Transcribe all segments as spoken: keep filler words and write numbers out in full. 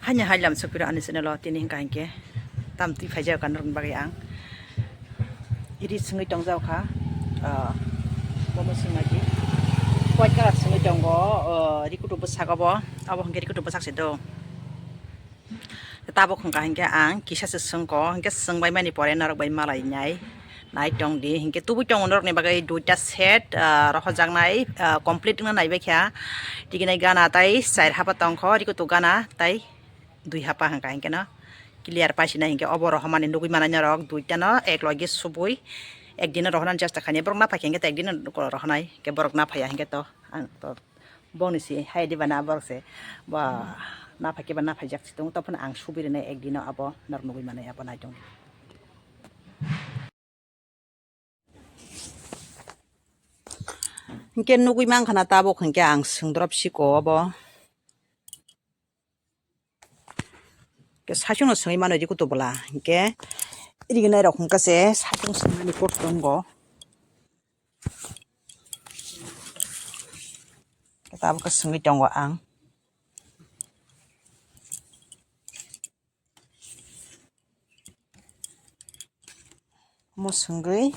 Hanya hai lam sokpiro ani channel o tini hingka hinkhe tam twi phaijak kha norokni bagwi ang. Iri swngwi tongjak kha, ah, bomo swngma di. White colour swngwi tongo, ah, rikutu bwsako bo, abo hinkhe rikutu bwsak se do. Tabuk hingka hinkhe ang kisa se swngko, hinkhe swngbai mani pore norok bai malai nai. Nai tong di, hinkhe tubui tongo norokni bagwi duita set, ah, rohojaknai, ah, complete wngna naibai kha. Tiginai gana tai char haba tongkho, rikutu gana tai dui haba hingka hinkhe no clear paisina hinkhe obo rohormani nugui manai norok duita no ek logi subui ekdino rohornani chesta khainai. Borok naphai khe hinkhe tai ekdino rohornai, hinkhe borok naphaiya hinkhe to ang to bongni si hai diba na borok se ba naphai khe ba naphaijak si tongo, tophano ang subui rwnai ekdino abo norok nugui manai abo nai tong. Hinkhe nugui mankha na tabuk hinkhe ang swngdrop siko obo. Ke saichung no swngwi mano rikutu bwla hinkhe rignai rok hinkhe se saichung swngmani kok tongo. Tabuk khe swngwi tongo ang. Omo swngwi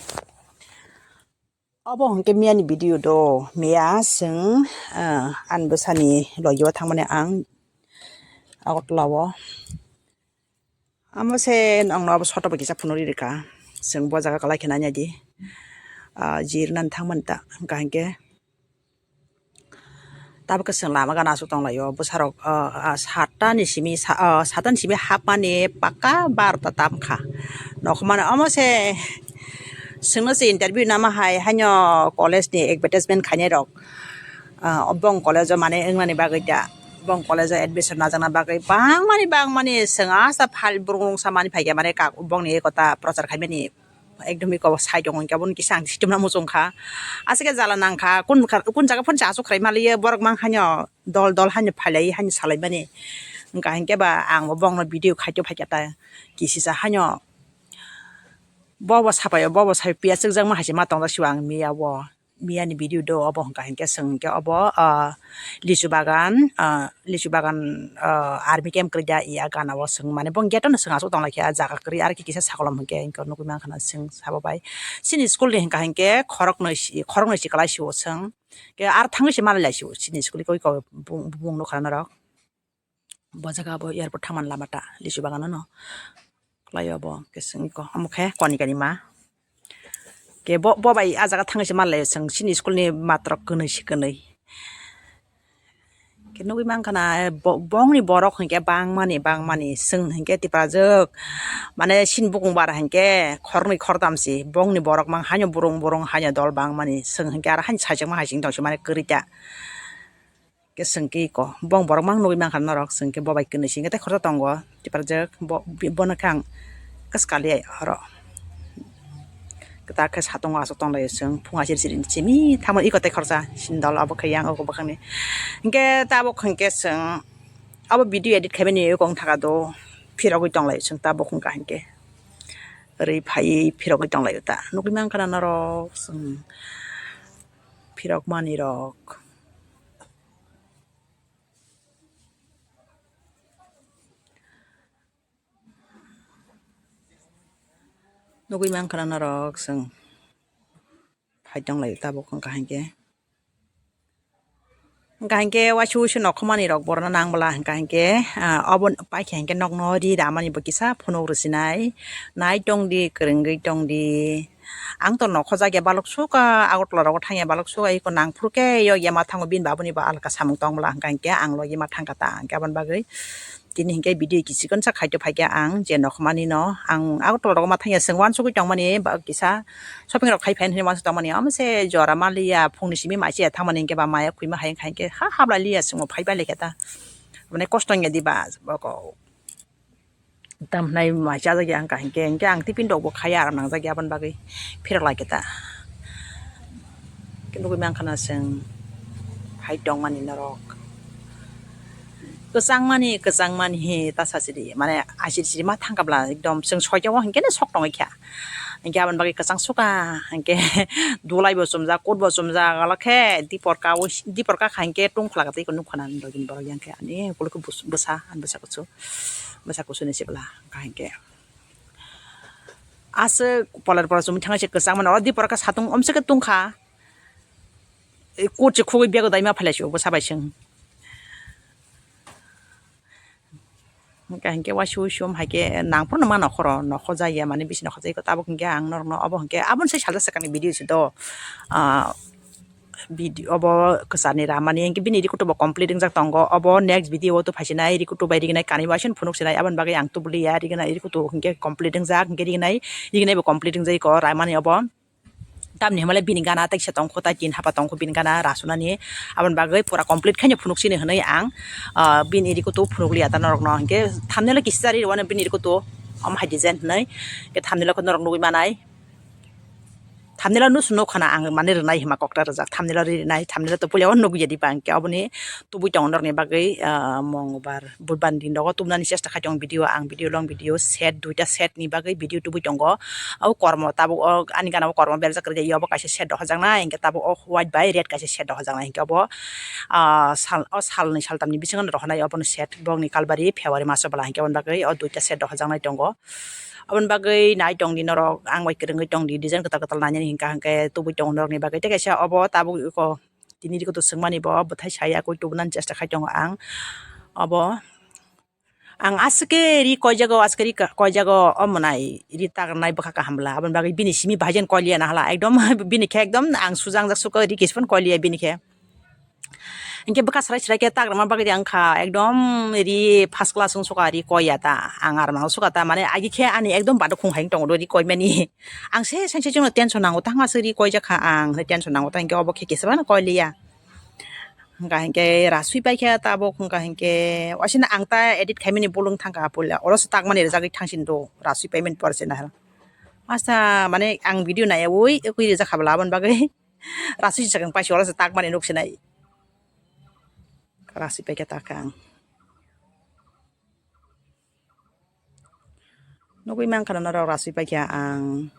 obo hwnkhe miyani video do, miya chwng, ah, ani bwsani logio thangmani ang Agartala o. Omo se nokno abo soto bai kisa phunukgwi rwkha, chwng bo jaga kwlai khe naina di, ah, jirnani thangmani ta hwnkha hinkhe. Tabuk khe chwng lama gana aswk tonglaio, bwsarok, ah, ah, satta ni simi, sa-, ah, satta ni simi hapmani paka barota tamkha. Nokhormani omo se chwngno se interview nama hai, haino college ni advertisement khainai rok, ah, bong college o manwi wngnani bagwi da, bong college o admission najakna bagwi bangmani, bangmani chwng asa file burung rungsa mani phaikha, mane kak bongni ekota prochar khaimani. Ekdom iko sai tongo, hinkhe aboni kisa ang situmna muchungkha. Aswk khe jala nangkha, kun, kun jaga phano se aswk khlai maliya, borok mang haino dol dol haino phailai haino salaimani. Wngkha hinkhe ba ang bo bongno video khaito phaikha ta kisisa haino. Bobo sapaio, bobo sapai piya chwkjakma hai se ma tongjak sio ang miya o. Miyani video do obo hwnkha hinkhe chwng hinkhe obo, ah, lichu bagan, ah, lichu bagan, ah, army camp kwrwi da iya gana o chwng mane bo gate o no chwng achuk tonglaikha jaga kwrwi aro kisa sakolom hinkhe hinkhe nukgwi mankha na chwng sabo bai. Chini school ni hwnkha hinkhe khoroknwi si, khoroknwi si kwlai sio chwng. Ke aro thangwi se malai lai sio chini school ni koi ko bung, bung nukha norok. Bo jaga bo airport thangmani lama ta lisu bagano no. Kwlai obo khe chwng iko omo khe koni kani ma. Ke bo, bo bai ah jaga thangwi se malai chwng chini school ni matro kwnwi se kwnwi. Ke nugwi mankha na, eh, bo, bongni borok hinkhe bangmani, bangmani. Chwng hinkhe Tiprajwk, mane, chini bukung bara hinkhe khornwi khortam si. Bongni borok mang haino burung, burung haino dol bangmani. Chwng hinkhe aro haino saijakma hai chwng tongsi mane kwrwi ta. Ke chwng ke iko bong borok mang nugwi mankha norok, chwng ke bo bai kwnwi se hinkhe tei khoroksa tongo. Tiprajwk bo, bono khe ang kwchwkaliya oro kwtak khe satung o aswk tonglaio chwng phung asir siri simi thangma iko tei khoroksa sindal abo khe yang oko bwkhakni. Hinkhe tabuk hinkhe chwng abo video edit khaimani eko wngthaka do phirogwi tonglaio chwng tabuk wngkha hinkhe rwi phaiwi phirogwi tonglaio ta nukgwi mankha na norok chwng phirokmani rok. Nugwi mankha na norok chwng phai tonglaio tabuk wngkha hinkhe. Wngkha hinkhe waisa waisa nokhormani rok borokno nang bwla wngkha hinkhe, ah, obo paikha hinkhe nokno ri ramani bo kisa phunuk rwsinai. Nai tongdi kwrwngwi tongdi. Ang to nokho jak ya balok sukha Agartala rogo thang ya balok sukha iko nang phuru khe yok ya ma thango bini babuni bo alka samung tong bwla wngkha hinkhe ang logima thangkha ta hinkhe aboni bagwi. Tini hinkhe video kichikon sa khaito phaikhe ang je nokhormani no ang Agartala rogo ma thangya chwng uansugwi tongmani ba kisa shopping rok khai phaini hinwi uansuk tongmani omo se jora maliya phungni simi maichaya thangmani hinkhe ba maya khwima hai hinkhe ha habla liya chwngno phai bai laikha ta mane kosto wngya diba boko tamhnai maicha jakya wngkha hinkhe hinkhe ang tiffin rokbo khaiya aro nangjakya aboni bagwi phirok laikha ta. Khe nugwi mankha na chwng hai tongmani norok. Kwchangmani, kwchangmani hi ta sachiri, mane asiri siri ma thangkha bwla ekdom chwng soitya o hinkhe no sok tongwi kha. Hinkhe aboni bagwi kwchang suka, hinkhe dulai bo chumjak, kut bo chumjak, alo khe diporka, diporka kha hinkhe tungphla tei nukha nani dogini borok yang khe ani ukulukhe bwsa, ani bwsa kusu, bwsa kusu ni sibla kha hinkhe. Aswk polar polar chumui thangwi se kwchang mano, oro diporka satung omsike tungkha, kut se khugwi bego daima phalai se bwsa bai chwng. Hingke, hingke waisui sum hai khe nang phuru nangma nokhoro, nokho jaya mani bisi nokho jai kho, tabuk hingke ang norokno obo hingke aboni sai salsa swkangni video se do, ah, video obo kwchani ramani hingke bini rikutu bo complete wngjak tongo, obo next video o to phaisinai rikutu bai rignai kani waising phunuk sinai, aboni bagwi ang tubuliya rignai rikutu hingke complete wngjak hingke rignai, rignai bo complete wngjai kho ramani obo. Tamni hwnmale bini gana teisa tongkho, tai tin hapa tongkho bini gana rasunani. Aboni bagwi pura complete khaino phunuk sini hwnwi ang, ah, bini rikutu phunuk liya ta norokno. Hinkhe thumbnail o kisa ri rwmani bini rikutu omo hai design hwnwi. Hinkhe thumbnail o khe norok nugwi manai. Thumbnail o nusu nuk khana ang mane rwnai hima kokta rwjak. Thumbnail o ri rwnai, thumbnail o to puila o nugwi ya diba hinkhe oboni tubui tongo norokni bagwi, ah, mongbar. Budbani din rogo tubunani chesta khai tongo video, ang video long video set, duita set ni bagwi video tubui tongo. O kormo tabuk o ani gana o kormo berajak kwrwi, obo kaisa set rohorjaknai, hinkhe tabuk o white bai red kaisa set rohorjaknai, hinkhe obo, ah, sal, o salni saltamni bisingo rohornai obono set, bokni kalbari February maso bwla, hinkhe oboni bagwi o duita set rohorjaknai tongo. Oboni bagwi nai tongdi norok, ang bai kwrwngwi tongdi, design kwtal kwtal nainani hinkha hinkhe tubui tongo norokni bagwi. Tei kaisa obo tabuk eko tini rikutu swngmani bo bwthai saya koi tubunani chesta khai tongo ang. Obo ang aswk khe ri koijago, aswk khe ri ka-, koijago, omo nai ri tagrwnai bwkha kaham bwla, aboni bagwi bini simi bahai jan koiliya nahala, ekdom bini khe ekdom ang sujangjak sukha ri kisa phano koiliya bini khe. Hinkhe bwkha srai srai khe tagrwma bagwi ang kha ekdom ri first class wng sukha ri koiya ta, ang armang sukha ta, mane agi khe ani ekdom baduk khung hai wng tongo ri koimani. Ang se sengse chwngno tension nango, tangma se ri koijak kha ang, tension nango ta, hinkhe obo khe kisa phano koiliya. Hwnkha hinkhe rasui paikha tabuk, hwnkha hinkhe wasina ang ta edit khaimani bolong thangkha puila, oro se takmani rijagwi thangsin do, rasui paimani pore se nahal. Masta mane ang video naiyawi ekwi rijak kha bwla aboni bagwi rasui se chwng paisi oro se takmani nuk sinai. Rasui paikha takha ang. Nugwi mankha norok rasui paikha ang.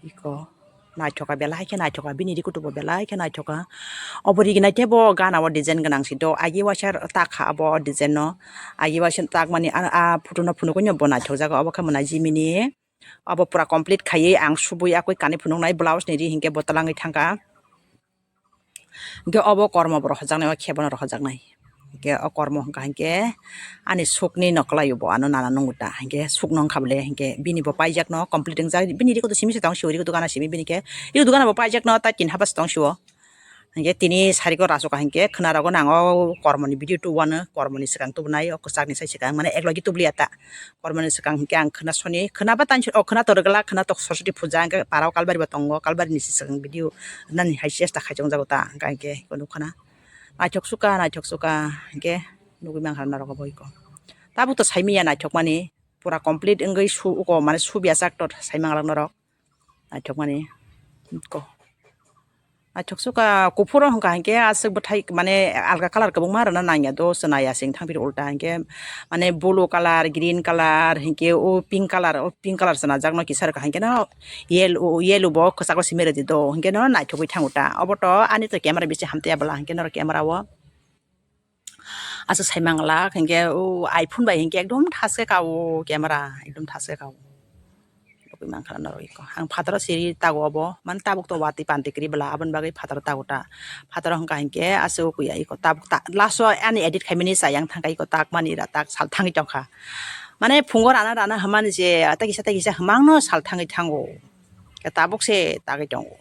Iko naithoka belai khe naithoka, bini rikutubo belai khe naithoka. Obo rignai teibo gana o design gwnang si do, agi waisa takha abo design no, agi waisa takmani a, a photo no phunukgwi no bo naithokjago, obo khe mwnai jimini. Obo pura complete khaiwi ang subui akwi kanwi phunuknai, blouse ni ri hinkhe bo twlangwi thangkha. Hinkhe obo kormo bo rohorjaknai, o khe bono rohorjaknai. Hinkhe o kormo hwnkha hinkhe ani sukni no kwlaio bo, ano nana nungo ta. Hinkhe sukno wngkha bole, hinkhe bini bo paijakno complete wngjak, bini rikutu simi se tong sio, rikutu gana simi bini khe, rikutu gana bo paijakno tai tin haba se tong sio. Hinkhe tini sariko rachuka hinkhe khwnarogo nang o kormoni video tubwano, kormoni swkang tubunai o kwchakni sai swkang mane eklogi tubliya ta. Kormani swkang hinkhe ang khwna soni, khwna ba tansi, o khwna to rwgwlak, khwna to Saraswati puja, hinkhe para o kalbari bo tongo, kalbari ni swkang video nani hai chesta khai chongjago ta, hinkhe hinkhe nukha na. Naithok suka, naithok suka, hinkhe nugwi mankha norok bo iko. Tabuk to saimanya naithok mani, pura complete wngwi su uko, mane subya chak to saimanglak norok. Naithokmani ko. Naithok suka kuphur o hwnkha hinkhe aswk bwthai mane alga colour kwbangma rwna nangya do, chwna ya sing thangphir ulta hinkhe mane blue colour, green colour hinkhe o pink colour, o pink colour chwnajakno kisa rwkha hinkhe no yellow, yellow bo kwchak o simi rwdi do hinkhe no naithogwi thango ta. Obo to ani to camera bisi hamtaiya bwla hinkhe norok camera o. Aswk saimanglak hinkhe o iPhone bai hinkhe ekdom thaske kao camera, ekdom thaske kao. Nugwi mankha norok iko. Ang phataro siri tago obo, mane tabuk to watwi panti kwrwi bwla, aboni bagwi phataro tago ta. Phataro hwnkha hinkhe aswk ukuya iko tabuk ta, last o ani edit khaimani chayang thangkha iko, takmani ra tak sal thangwi tongkha. Mane phungo rana rana hwnmani je tei kisa tei kisa hwmangno sal thangwi thango. Tabuk se tagwi tongo.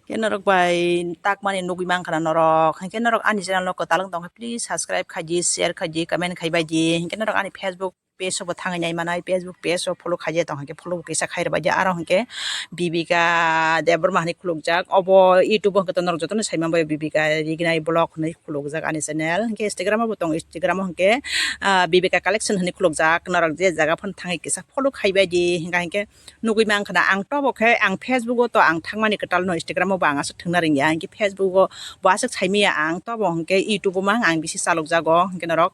Khe norok bai takmani nugwi mankha na norok. Hinkhe norok ani channel no kwtal wng tongkha, please subscribe khaidi, share khaidi, comment khaibaidi. Hinkhe norok ani Facebook page o bo thangwi nai manai, Facebook page o follow khaidi tong hinkhe follow bo kisa khai rwbaidi. Aro hinkhe Bibika Debbarma hinwi khulukjak. Obo YouTube o hinkhe to norok jotono sai manbai Bibika Rignai Vlog hinwi khulukjak ani channel. Hinkhe Instagram o bo tongo, Instagram o hinkhe, ah, Bibika Collection hinwi khulukjak. Norok je jaga phano thangwi kisa follow khaibaidi. Hinkha hinkhe nugwi mankha na ang tobo khe ang Facebook o to ang thangmani kwtal no, Instagram o bo ang aswk thwngna rwngya, hinkhe Facebook o bo aswk saimanya ang tobo hinkhe YouTube o mang ang bisi chalokjago hinkhe norok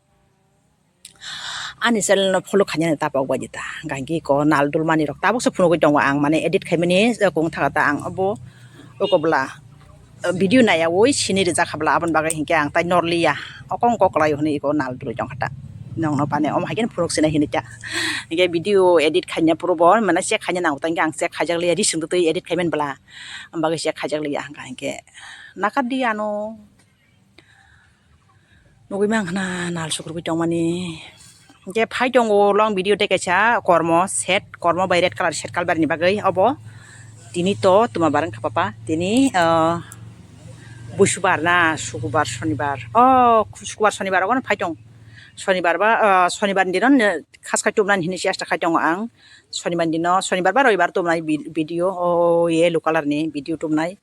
Ani channel no follow khainani tapok bai di ta. Hwnkhe iko nal dul mani rok tabuk se phunugwi tongo ang, mane edit khaimani, eh, kung thaka ta ang obo, oko bwla, eh, video naiyawi sini rijak habla, aboni bagwi hinkhe ang tai norliya. Okong kok lai hwnwi iko nal dul tongkha ta. Nongno bani omo hai khe phunuk sinai hinwi ta. Hinkhe video edit khaina puro bo, mane check khaina nango, tangkhe ang check khaijak liya, rising twi edit khaiman bwla. Ang bagwi check khaijak liya, hwnkha hinkhe nakar di ano. Nugui mang khna nal sukrugui tongmani. Hingke phai tongo long video tei kaisa kormo set, kormo bai red colour set kalbar ni bagwi obo. Tini to tuma barang kha papa, tini, ah, busubar na sukubar sonibar. Oh, sukubar sonibar ogono phai tong. Sonibar ba, ah, sonibar ni dino, eh, khas khai tubnani hinui chesta khai tongo ang. Sonibar ni dino, sonibar ba roibar tubnai vi-, video, oh, yellow colour ni video tubnai.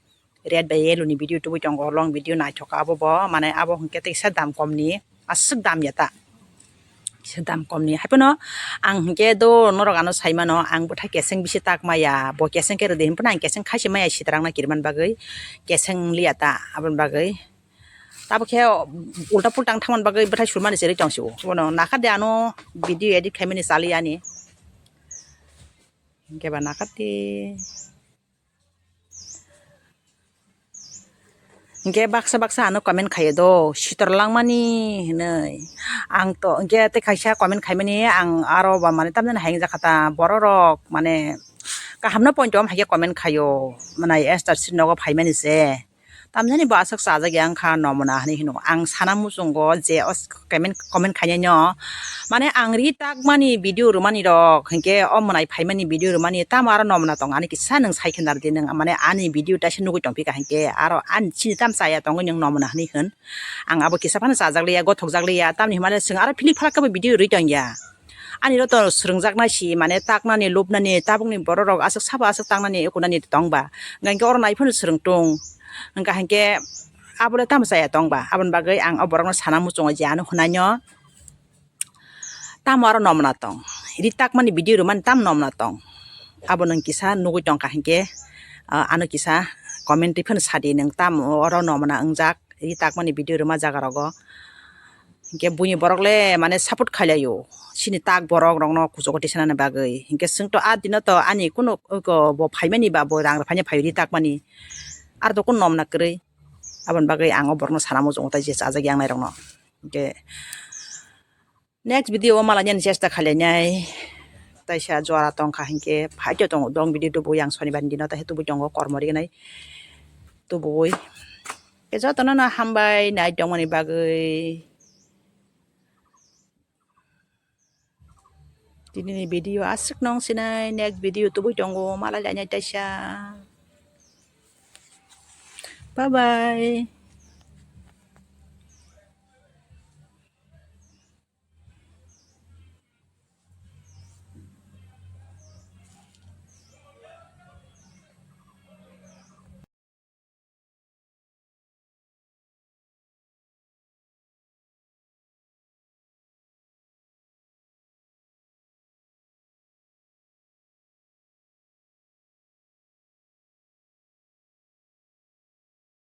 Red bai yellow ni video tubui tongo, long video naithok abo bo, mane abo hwnkhe teisa dam kom ni, aswk dam ya ta, kisa dam kom ni. Haiphano ang hwnkhe do norok ano sai mano, ang bwthai keseng bisi tak maya, bo keseng khe rwdi hwnphano ang keseng khaisi maya sitrang na kirman bagwi, keseng liya ta aboni bagwi. Tabukhe ulta pulta wng thangmani bagwi bwthai sulmani cherwi tong sio, bono nakha de ano video edit khaimani chali ani, hwnkhe ba nakha de. Hingke baksa baksa ano comment khaio do, sitor langmani hinui. Ang to hingke tei kaisa comment khaimani, ang aro ba mane tamjani hayung jakha ta, bororok mane kahamno pointom haike comment khaio, mane Esther sir nogo phaimani se. Tamjani bo aswk chajak ya wngkha nomona hinui hino. Ang sana muchungo je os-, comment, comment khainai no. Mane ang ri takmani video rwmani rok, hinkhe o mwnai phaimani video rwmani, tamo aro nomna tong ani kisa nwng sai khe nardi nwng, mane ani video taisa nugui tongphi kha hinkhe aro ani chini tam chaya tongwi nwng nomna hinui hwn. Ang abo kisa phano chajak liya, gothok jak liya, tamni hwnmale chwng aro philik phalak khe bo video rwi tong ya. Ani ro to swrwngjaknai si, mane taknani, lubnani, tabukni bororok aswk sabo aswk taknani, ekunani tong ba. Hinkhe oro nai phano swrwng tung. Hwnkha hinkhe abole tamo chaya tong ba. Aboni bagwi ang o borokno sana muchungo je ano hwnai no. Tamo aro nomna tong. Ri takmani video rwmani tamo nomna tong. Abo nwng kisa nugui tongkha hinkhe, ah, ano kisa comment twi phano sadi nwng tamo oro nomna wngjak ri takmani video rwma jaga rogo. Hinkhe buini borok le mane support khlailaio. Chini tak borok rokno kuchugo tisanani bagwi. Hinkhe chwngto a dino to ani kunu oko bo phaimani ba bo rang rwphaini phaio ri takmani. Aro to kunu nomna kwrwi. Aboni bagwi ang o borokno sana muchungo tai je chajak yangnai rokno. Hinkhe next video o malainani chesta khlainai. Taisa jora tongkha hinkhe phaito tongo dong video tubui ang sonibar ni dino taisa tubui tongo kormo rignai tubui. Khe jotono no hambai nai tongmani bagwi. Tini ni video aswk nong sinai, next video tubui tongo malai lainai taisa. Bye bye.